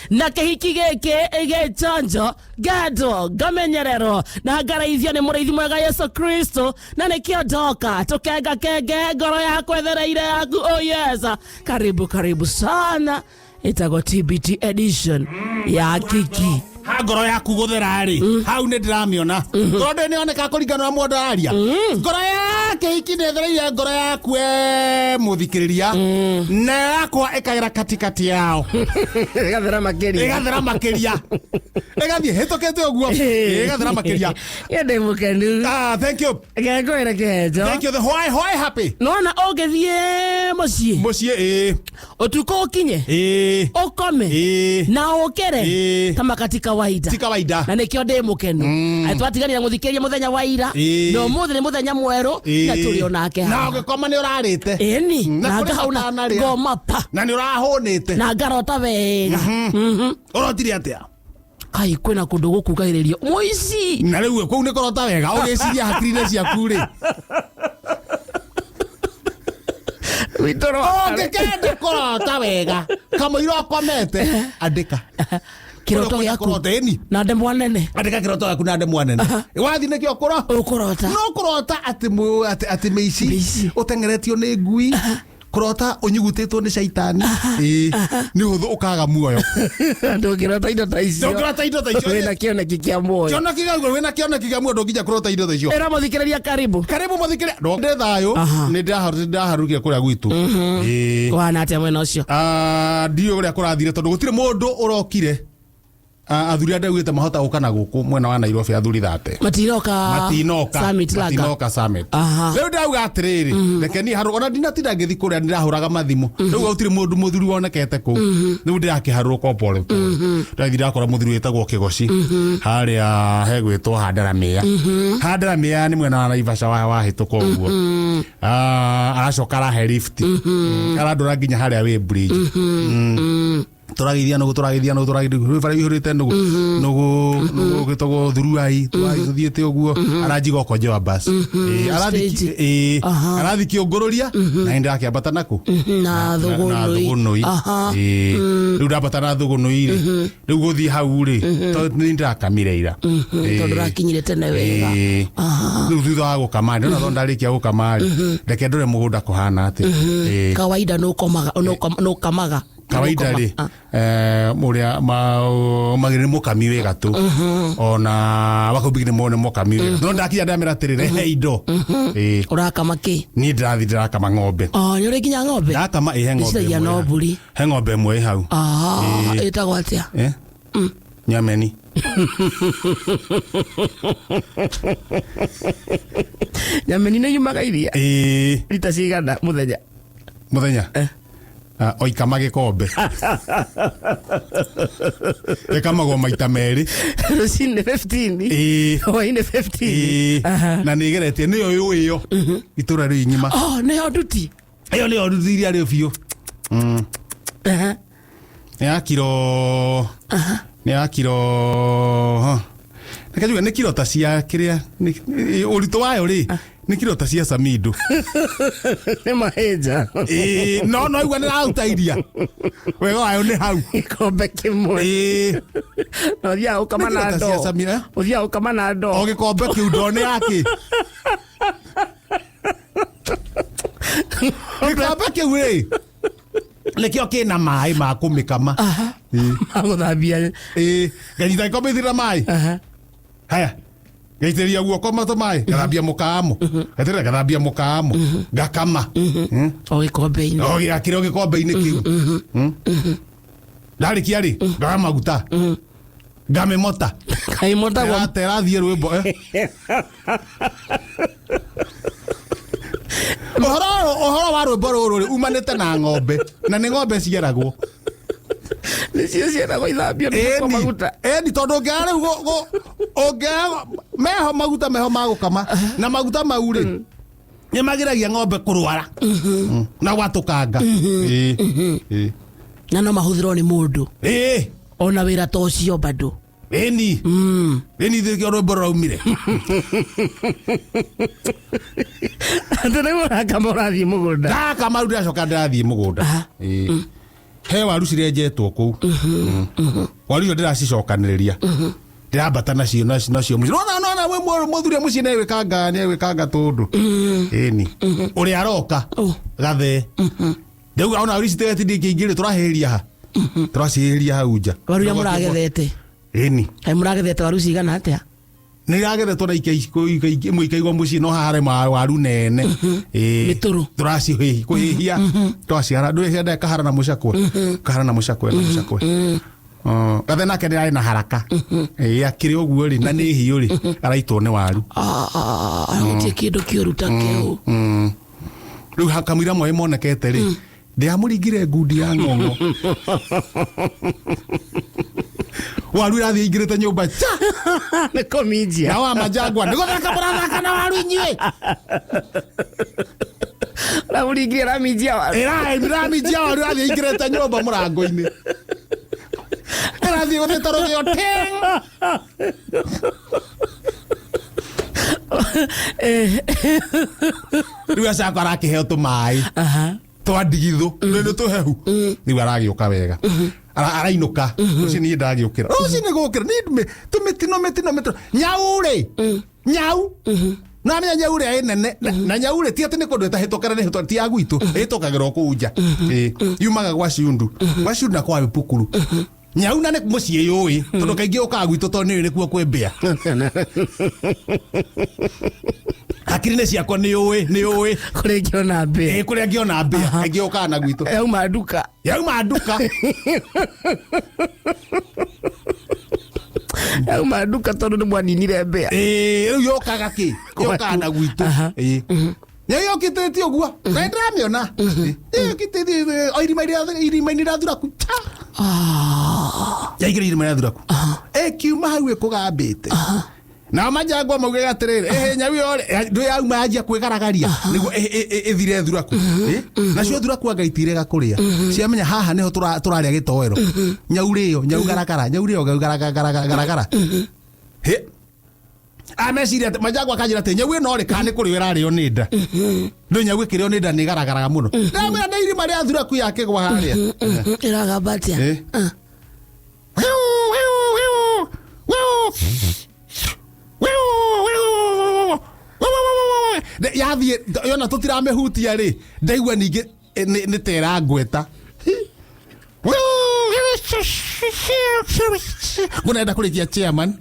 Na kĩhiki gĩkĩ gĩchonjo ngendo ngamenyererwo na ngaraithio nĩ mũrĩithi mwega Yesu Kristo, na nĩkĩo ndoka tũkenga kenge ngoro yakwa ĩthereire yaku. Oh yes, karibu karibu sana, ĩtagwo TBT edition ya kiki. Ha ngoro yaku guthera ri hau nĩ ndĩramĩona ngoro ndĩ nĩoneka kũringana na mũndũ araria ngoro ya kĩhiki nĩ ĩthereire ngoro yaku e mũthikĩrĩria na yakwa ĩkagera katikati yao. Ĩgathera makĩria. Ĩgathera makĩria, ĩgathiĩ hĩtũkĩte ũguo, ĩgathera makĩria. Ĩ ndĩ mũkenu. Ah, thank you. Ngengwĩre kĩhenjo. Thank you. The why happy? Nona ũngĩthiĩ mũciĩ mũciĩ ĩĩ. Ũtukũ ũkinye ũkome na ũkĩre kama kati kawaida. Ti kawaida. Na nĩkĩo ndĩ mũkenu atĩ twatiganire mũthikĩria mũthenya wa ira na ũmũthĩ nĩ mũthenya mwerũ na tũrĩ onake na haha. Ũgĩkoma nĩ ũrarĩte. Ĩni. Na na kũrĩ ngahauna matanarĩa. Ngoma pa. Na nĩ ũrahũnĩte. Na ngarota wega. Ũrotire atĩa? Kai kwĩna kũndũ gũkugagĩrĩrio mũici. Na rĩu kũu nĩ kũrota wega ũgĩciria hakiri-inĩ ciaku rĩ. Ũngĩkenda kũrota wega kamũira ũkomete, andĩka kĩroto Ũrĩa ũkwenda gĩaku kũrota, ĩni. Na ndemwa nene. Andĩka kĩroto gĩaku na ndemwa nene wathiĩ nĩkĩo kũro ũkũrota. No kũrota atĩ atĩ mĩici. Mĩici. Ũteng'eretio nĩ ngui, kũrota ũnyugutĩtwo nĩ caitani, ĩĩ nĩ ũhũthũ ũkaga muoyo. Ndũngĩrota indo ta icio. Ndũngĩrota indo ta icio. Wĩna kĩoneki kĩa muoyo. Kĩoneki gĩaku, wĩna kĩoneki kĩa muoyo, ndũnginya kũrota indo ta icio. Ĩra mũthikĩrĩria karibu. Karibu mũthikĩrĩria, no ndĩ thayũ. Nĩ ndĩraharũkire kũrĩa gwitũ, ĩĩ. Kũhana atĩa mwena ũcio? Ah, ndiũĩ ũrĩa kũrathire tondũ gũtirĩ mũndũ ũrokire. Ah, athuri arĩa ndaugĩte mahota gũka na gũkũ mwena wa Nairobi, athuri thate. Matinoka. Matinoka. Summit langa. Matinoka summit. Rĩu ndauga atĩrĩrĩ, reke niĩ harũ ona ndinatinda ngĩthi kũrĩa ndĩrahũraga mathimũ. Rĩu gũtirĩ mũndũ mũthuri wonekete kũu, rĩu ndĩrakĩharũrũka o pole pole. Ndathi ndakora mũthuri wĩtagwo Kĩgoci harĩa hegwĩtwo Handaramĩa. Handaramĩa nĩ mwena wa Naivasha wa wahĩtũka ũguo. Ah, aracoka arahe lift. Arandwara nginya harĩa wĩ bridge. Tũrageithia nũgũ, tũrageithia nũgũ, tũrageithia bara ihũrĩte nũgũ, nũgũ nũgũ gĩtagwo thuruai, tũrathiĩ tũthiĩte ũguo aranjiga okonjewa bus. Ĩĩ, arathi Stage. ĩĩ, arathi kĩũngũrũria na nĩ ndĩrakĩambata nakũ na na thũgũnũi. Thũgũnũi. Ĩĩ. Rĩu ndambata na thũgũnũi rĩ, rĩu gũthiĩ hau rĩ, tondũ nĩ ndĩrakamire ira. Ĩĩ. Tondũ ũrakinyire tene wega. Ĩĩ. Rĩu thutha wa gũkama ndĩrona tondũ ndarĩkia gũkama rĩ, reke ndore mũgũnda kũhana atĩa. Ĩĩ. Kawaida nũkomaga, nũkamaga. Kawaida rĩ, ũrĩa magĩrĩ nĩ mũkami wĩ gatũ ona wakumbigi nĩ nĩ mũkami wĩ gatũ, no ndakinya ndamĩra atĩrĩ, rehe indo. Ĩĩ. Ũrakama kĩ? Niĩ ndĩrathiĩ ndĩrakama ng'ombe. Oh, nĩ ũrĩ nginya ng'ombe? Ndakama, ĩ, he ng'ombe Ndĩciragia ĩmwe no ĩ hau. mbũri. He ng'ombe ĩmwe ĩ hau. Ah, Ĩĩ. ĩtagwo atĩa? Eh? Nyameni. Nyameni nĩ yumaga iria? Ĩĩ. Rita cigana mũthenya? Mũthenya? Ah, o ikama gĩkombe ĩkamagwo maita merĩ. Rũcinĩ 15? Ĩĩ. Hwainĩ 15? Ĩĩ. Na nĩ ĩgeretie nĩyo yũĩ ĩyo itũra rĩu ing'ima. Oh, nĩyo nduti. Ĩyo nĩyo nduti iria rĩu biũ. Nĩ ya kiro, nĩ ya kiro, huh. Reke njuge nĩ kiro ta cia kĩrĩa ũritũ wayo rĩ, nĩ kiro ta cia samido. Nĩ mahĩnja. Ĩĩ, no no igua nĩ raruta iria, wega wayo nĩ hau. Gĩkombe kĩmwe? Ĩĩ. Na ũthiaga ũkama Nĩ na kiro ta cia ndoo? Samira, eh? Ũthiaga ũkama na ndoo? O gĩkombe kĩu ndoo nĩ yake gĩkombe kĩu rĩ, nĩkĩo kĩna maĩ ma kũmĩkama. Ĩĩ. Magũthambia. Ĩĩ, nganyita gĩkombe ithira maĩ. Haya, ngaitĩrĩria guoko matũ maĩ, ngathambia mũkamo, ngaitĩrĩria, ngathambia mũkamo, ngakama. O gĩkombe-inĩ? O gĩakĩrĩ o gĩkombe-inĩ kĩu. Ndarĩkia rĩ, ngoya maguta, ngamĩmota. Kaimotagwo? Ĩrathiĩ rwĩmbo, eh. Ũhoro ũhoro wa rwĩmbo rũrũ rĩ umanĩte na ng'ombe, na nĩ ng'ombe ciaragwo. Nĩcio ciendagwo ithambio nĩ Ĩni. maguta. Ĩni, tondũ ũngĩaga rĩu ũngĩaga meho maguta meho ma gũkama, na maguta mau rĩ nĩ magiragia ng'ombe kũrwara na gwatũkanga. Ĩĩ. Ĩĩ. Na no mahũthĩrwo nĩ mũndũ ona wĩra ta ũcio bado? Ĩni, ĩni, thĩkĩo rwĩmbo rũraumire. Atĩ rĩu ũrakama ũrathiĩ mũgũnda? Ndakama rĩu, ndĩracoka ndĩrathiĩ mũgũnda. Ĩĩ. He waru cirenjetwo kũu. Waru icio ndĩracicokanĩrĩria, ndĩrambata nacio nacio mũciĩ. Nona nona we mũthuri mũciĩ nĩegwĩkanga, nĩegwĩkanga tũndũ ĩni ũrĩa aroka. Oh. Gathee ndauga ona waru ici tigatindĩ ingĩ tũrahĩhĩria ha, tũracihĩhĩria hau nja. Waru iria mũragethete? Ĩni. Kaĩ mũragethete waru cigana atĩa? Nä iragethetwo na imwe ikaigwo mũciĩ, no haha harĩ waru nene. Ĩĩ. Mĩtũrũ. Tũracihĩhi kũhĩhia twacihara ndå kahara na mũcakwe, kahara na mũcakwe na mũcakwe. Oh, gathe nake nĩ arĩ na haraka. Ĩĩ, akĩrĩ ũguo rĩ, na nĩ hiũ rĩ, araitwo nĩ waru. Gũtirĩ kĩndũ kĩũru ta kĩu. Rĩu kamũira moĩ monekete rĩ, ndĩramũringire ngundi ya ng'ong'o, waru irathiĩ ingĩrĩte nyũmba cha. Nĩ kũminjia. Na wa majangwa nĩ gũthaka mũrathaka na waru inyuĩ. Ũramũringire raminjia waru. Ĩraminjia waru, ĩrathiĩ ingĩrĩte nyũmba mũrango-inĩ, ĩrathiĩ gũthĩte rũgĩo ting. Rĩu acako arakĩheo tũmaĩ twa ndigithũ nĩ tũhehu, rĩu aragĩũka wega. Arainũka rũcinĩ, niĩ ndagĩũkĩra rũcinĩ gũkĩra niĩ tũmĩtino mĩtino mĩtino nyau rĩ, nyau namenya nyau ĩrĩa ĩ nene na nyau rĩ, ti atĩ nĩ kũndũ ĩtahĩtũkĩra, nĩ hĩtũ ti ya gwitũ, ĩhĩtũkagĩra o kũu nja. Ĩ, yumaga gwa ciundu, gwa ciundu na kwa pukuru nyau, na nĩ mũciĩ yũĩ tondũ kaingĩ ũkaga gwitũ tondũ nĩ nĩkuo kwĩ mbĩa. Hakiri-inĩ ciakwa nĩ yũĩ, nĩ yũĩ. Kũrĩa ingĩona mbĩa. Ĩ, kũrĩa ngĩona mbĩa kaingĩ ũkaga na gwitũ. Yauma nduka. Yauma nduka. Yauma nduka tondũ nĩ mwaninire mbĩa. Ĩ, rĩu yũkaga kĩ, yũkaga na gwitũ. Ĩ, nĩ yũkĩtĩtie ũguo na nĩndĩramĩona yũkĩtĩtie o irima-inĩ rĩa thuraku ta yaigĩrĩ irima rĩa thuraku, ĩkiuma hau ĩkũgambĩte. Nao majangwa maugaga atĩrĩrĩ, ĩhĩ, nyau ĩyo rĩ, ndũ yauma yanjia kwĩgaragaria nĩguo ĩthire thuraku. Ĩ, nacio thuraku anga itirega kũrĩa, ciamenya haha nĩho tũrarĩa gĩtoero. Nyau rĩyo, nyau garagara, nyau rĩyo garagara. Hĩ, ameciria atĩ majangwa akanjĩra atĩ nyau ĩno rĩ, kana nĩ kũrĩo ĩrarĩo nĩ nda? Ndũ nyau ĩkĩrĩo nĩ nda nĩ ĩgaragaraga mũno. Ndamwĩra nĩ irima rĩa thuraku yakĩgwa harĩa. Ĩragamba atĩa? Eh. Ah. Yathiĩ yona tũtiramĩhutia rĩ, ndaigua ningĩ nĩ ta ĩrangweta ngũnenda kũrĩkia chairman,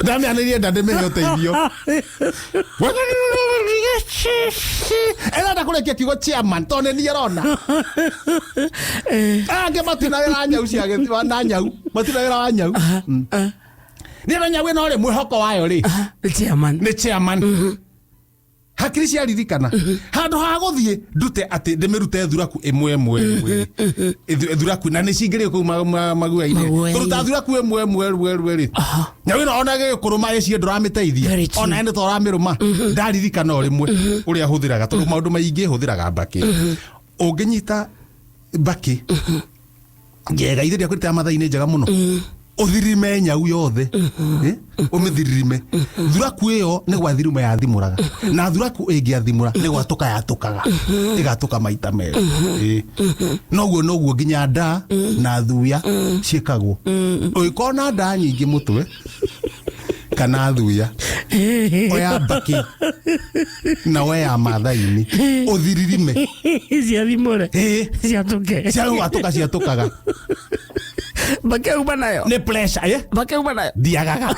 ndamĩanĩrie nda ndĩmĩhe ũteithio, ĩrenda kũrĩkia kiugo chairman tondũ nĩ niĩ ĩrona. Angĩ matina wĩra wa nyau cia na nyau matina wĩra wa nyau. Niĩ na nyau ĩno rĩ, mwĩhoko wayo rĩ Nĩ chairman. Nĩ chairman. Hakiri ciaririkana handũ ha gũthiĩ ndute atĩ ndĩmĩrute thuraku ĩmwe ĩmwe ĩmwe rĩ. Thuraku na nĩ cingĩrĩ kũu maguoya-inĩ. Maguoya-inĩ. Kũruta thuraku ĩmwe ĩmwe ĩmwe ĩmwe rĩ, nyau ĩno ona gĩkũrũma ĩciĩ ndũramĩteithia. Very true. Ona ĩnĩ to ũramĩrũma. Ndaririkana o rĩmwe ũrĩa hũthĩraga, tondũ maũndũ maingĩ hũthĩraga mbakĩ. Ũngĩnyita mbakĩ njega ithe ndiakwĩrĩte ya mathainĩ njega mũno, ũthirime nyau yothe. Eh? Ũmĩthiririme thuraku ĩyo nĩ gwathiruma yathimũraga, na thuraku ĩngĩathimũra nĩ gwatũka yatũkaga, ĩgatũka maita merĩ. Ĩ. Noguo noguo nginya nda na thuya ciĩkagwo. Ũngĩkorwo na nda nyingĩ mũtwe kana thuya, oya mbakĩ na oya ya mathainĩ ũthiririme. Ciathimũre. Ĩ. Ciatũke. Ciatũka, ciatũkaga. Mbakĩ uma nayo. Nĩ pressure, eh? Mbakĩ uma nayo. Ndiagaga.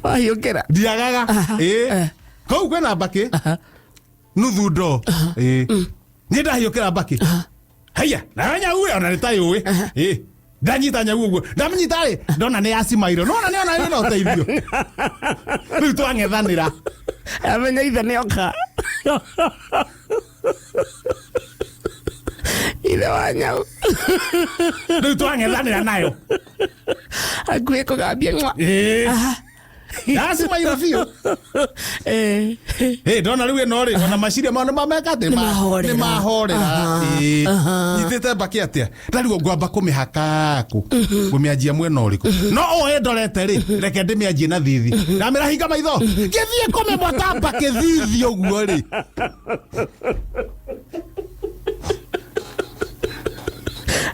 Wahiũkĩra. Ndiagaga. Ĩ, kũu kwĩna mbakĩ nuthu ndoo. Ĩ, niĩ ndahiũkĩra mbakĩ haiya nayo nyau ĩyo ona nĩ ta yũĩ. Ĩ, ndanyita nyau ũguo, ndamĩnyita rĩ, ndona nĩ yacimairwo, nona nĩ ona ĩna ũteithio. Rĩu twang'ethanĩra. Amenya ithe nĩ oka, ithe wa nyau. Rĩu twang'ethanĩra nayo. Hakuhĩ kũgambia ng'wa. Ĩ. Ndacimaira biũ. Eh. Ĩ, ndona rĩu ĩno rĩ, ona maciria mao nĩmameka atĩ? Nĩmahorera. Nĩmahorera. Aha, Ĩ, aha. nyitĩte mbakĩ atĩa ndarigwo ngwamba kũmĩhaka kũ, ngũmĩanjia mwena ũrĩkũ? No ũũ ĩndorete rĩ, reke ndĩmĩanjie na thithi. Ndamĩra hinga maitho, ngĩthiĩ kũmĩmota mbakĩ thithi ũguo rĩ.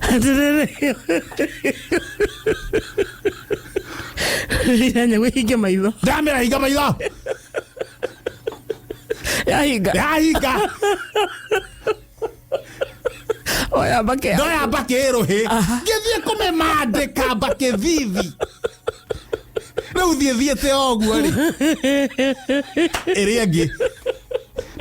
Atĩrĩrĩ. Ira nyamũ ĩhinge maitho. Ndamĩra hinga maitho. Yahinga. Yahinga. Oya mbakĩ. Ndoya mbakĩ ĩrũhĩ, ngĩthiĩ kũmĩmandĩka mbakĩ thithi. Rĩu thiĩ thiĩte o ũguo rĩ, ĩrĩa ĩngĩ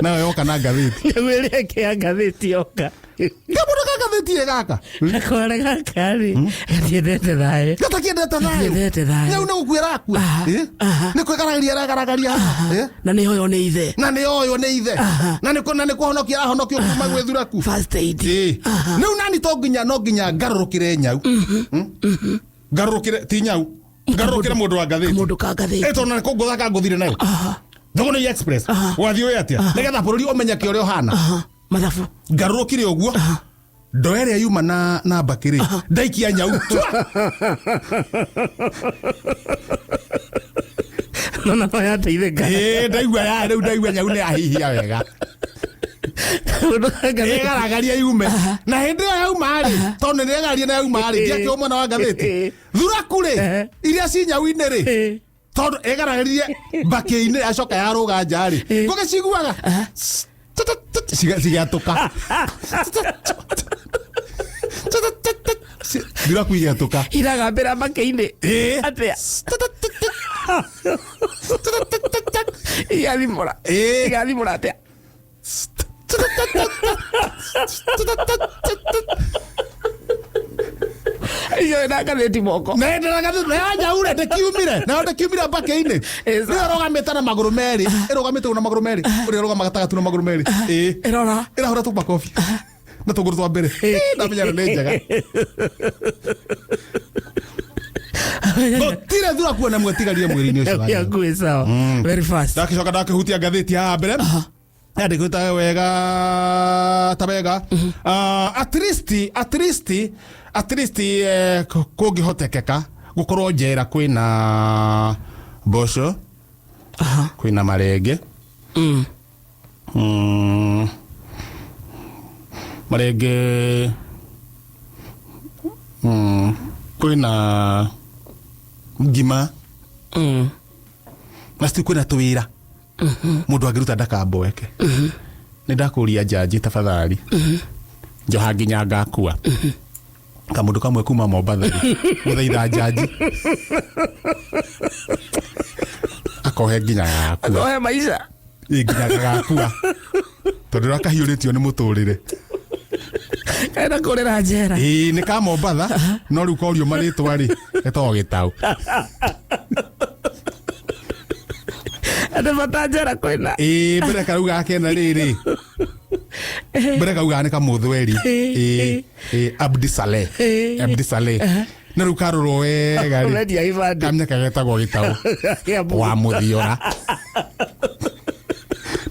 nayo yoka na ngathĩti. Nyamũ ĩrĩa ĩngĩ ya ngathĩti yoka. Kamũndũ ka ngathĩti ĩ gaka. Gakware gaka rĩ, gatiendete thayũ. Gatakiendete thayũ. Gatiendete thayũ. Nyau nĩ gũkua ĩrakua. Aha, Ĩ? aha. Nĩ kwĩgaragaria ĩragaragaria. Ĩ? Na nĩ hoyo nĩ ithe. Na nĩ oywo nĩ ithe. Aha. Na nĩ kũhonokia arahonokio kuma gwĩ thuraku. First aid. Ĩ. Rĩu nani to nginya no nginya ngarũrũkĩre nyau. Hmm? Ngarũrũkĩre ti nyau. Ngarũrũkĩre mũndũ wa ngathĩti. Mũndũ ka ngathĩti. Ĩ, tondũ na kũngũtha kangũthire nayo. Aha. Thogoni Express. Aha. Wathiĩ ũĩ atĩa? Nĩgetha bũrũri ũmenyeke ũrĩa ũhana. Aha. Mathabu. Ngarũrũkire ũguo. Ndoo ĩrĩa yuma na mbakĩ rĩ, ndaikia nyau. Tua! Nona no yateithĩka. Ĩ, ndaigua ya rĩu ndaigua nyau nĩ yahihia wega. Mũndũ ka ngathĩti. Ĩgaragaria yume. Na hĩndĩ ĩyo yauma rĩ, tondũ nĩ ĩgaragaria na yauma rĩ, ndiakĩo mwena wa ngathĩti. Thuraku rĩ, Ehe. iria ci nyau-inĩ rĩ, Ĩ. tondũ ĩgaragaririe mbakĩ-inĩ yacoka yarũga nja rĩ, Ĩ. ngũgĩciguaga cigĩatũka. Thuraku igĩatũka. Iragambĩra mbakĩ-inĩ. Ĩ. Atĩa? Igathimũra. Ĩ. Igathimũra atĩa? Icio na ngathĩti moko. Nyaure ndĩkiumire nayo ndĩkiumire mbakĩ-inĩ. Ĩ, Rĩu ĩrũgamĩte na magũrũ merĩ, ĩrũgamĩte na magũrũ merĩ, ũrĩa ĩrũgamaga ta gatu na magũrũ merĩ. Ĩ. Ĩrora. Ĩrahũra tũmakobi na tũgũrũ twa mbere. Ĩ, ndamenya ĩno nĩ njega. Gũtirĩ thuraku ona ĩmwe ĩtigarire mwĩrĩ-inĩ ũcio wa nyau. Yaku ĩ sawa. Very fast. Ndakicoka ndakihutia ngathĩti haha mbere yandĩkĩte wega ta wega. Ah, at least kũngĩhotekeka gũkorwo njera kwĩna mboco, Aha. kwĩna marenge. Marenge, kwĩna ngima. Na citu kwĩna tũwĩra mũndũ angĩruta ndakamboeke. Nĩ ndakũria njanji, tafadhali njoha nginya ngakua. Kamũndũ kamwe kuma Mombatha rĩ, gũthaitha njanji akohe nginya gagakua. Ohe maica. Ĩ, nginya gagakua tondũ ũrĩa kahiũrĩtio nĩ mũtũrĩre. Kaenda kũrĩra njera. Ĩĩ, nĩ ka Mombatha, no rĩu korio marĩtwa rĩ, getagwo Gĩtaũ. Andũ bata njera kwĩna. Ĩĩ, mbere karauga kena rĩrĩ, mbere kaugaga nĩ kamũthweri. Ĩĩ, ĩĩ, Abdi Saleh. Abdi Saleh. Na rĩu karorwo wega rĩ, Ũrendia ibandĩ. kamenya getagwo Gĩtaũ wa Mũthiora,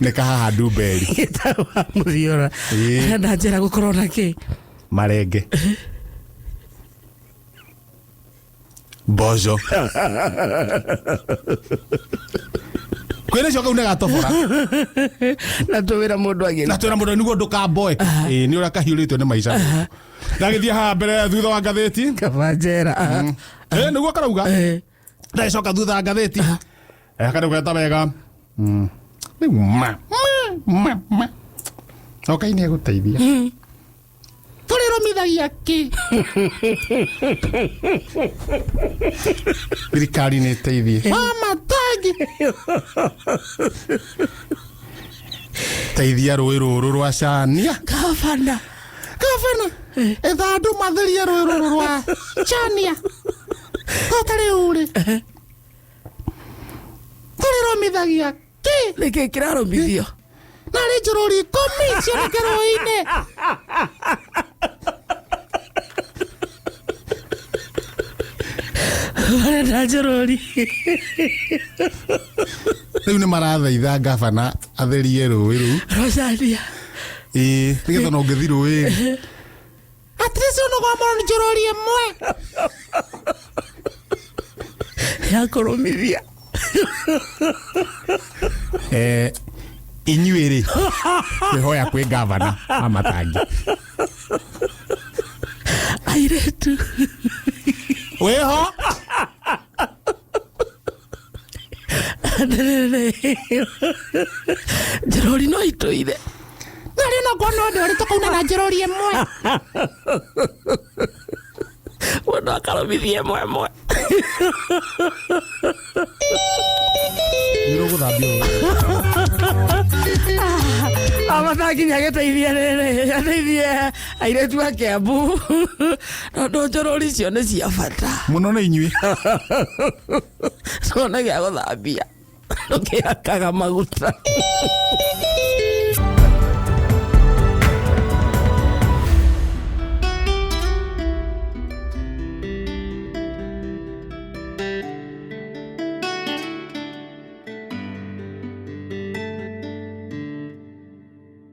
nĩ kahaha Ndumberi. Gĩtaũ wa Mũthiora. Ĩĩ. Arenda njera gũkorwo na kĩ? Marenge, mboco, kwĩna icio kau nĩ gatobora. Na tũwĩra mũndũ agĩra. Na twĩra mũndũ nĩguo ndũkamboe. Ĩĩ, nĩ ũrĩa kahiũrĩtio nĩ maica. Ndagĩthiĩ haha mbere thutha wa ngathĩti. Kaba njera. Aha. Ĩ, nĩguo karauga. Ndagĩcoka thutha wa ngathĩti karĩ geta wega. Rĩu ma ma ma ma Ngai nĩ egũteithia. Tũrĩrũmithagia kĩ? Thirikari nĩ ĩteithie. Mama tangi teithia rũĩ rũrũ rwa Cania. Gavana. Gavana, etha andũ matherie rũĩ rũrũ rwa Chania. Tota rĩu rĩ, tũrĩrũmithagia kĩ? Nĩkĩ kĩrarũmithio? Narĩ njũrũri 10 cioneke rũĩ-inĩ. Marenda njorori. Rĩu nĩ marathaitha gavana atherie rũĩ rũu. Rosalia. Ĩĩ, nĩgetha ona ũngĩthi rũĩ at least ũnogomorwo nĩ njorori ĩmwe. Ya kũrũmithia. Eh, inyuĩ rĩ, kwĩhoya kwĩ gavana wa Matangi. Airĩtu. Wĩho. Atĩrĩrĩ, njorori no itũire. Narĩ onokorwo no ndũrĩ tũkauna na njorori ĩmwe. Mũndũ akarũmithia ĩmwe ĩmwe. Nĩ rũgũthambio rũĩ. Amatanginya agĩteithie rĩrĩ, ateithie airĩtu a Kiambu, tondũ njorori icio nĩ cia bata. Mũno nĩ inyuĩ. Tuone gĩa gũthambia ndũkĩhakaga maguta.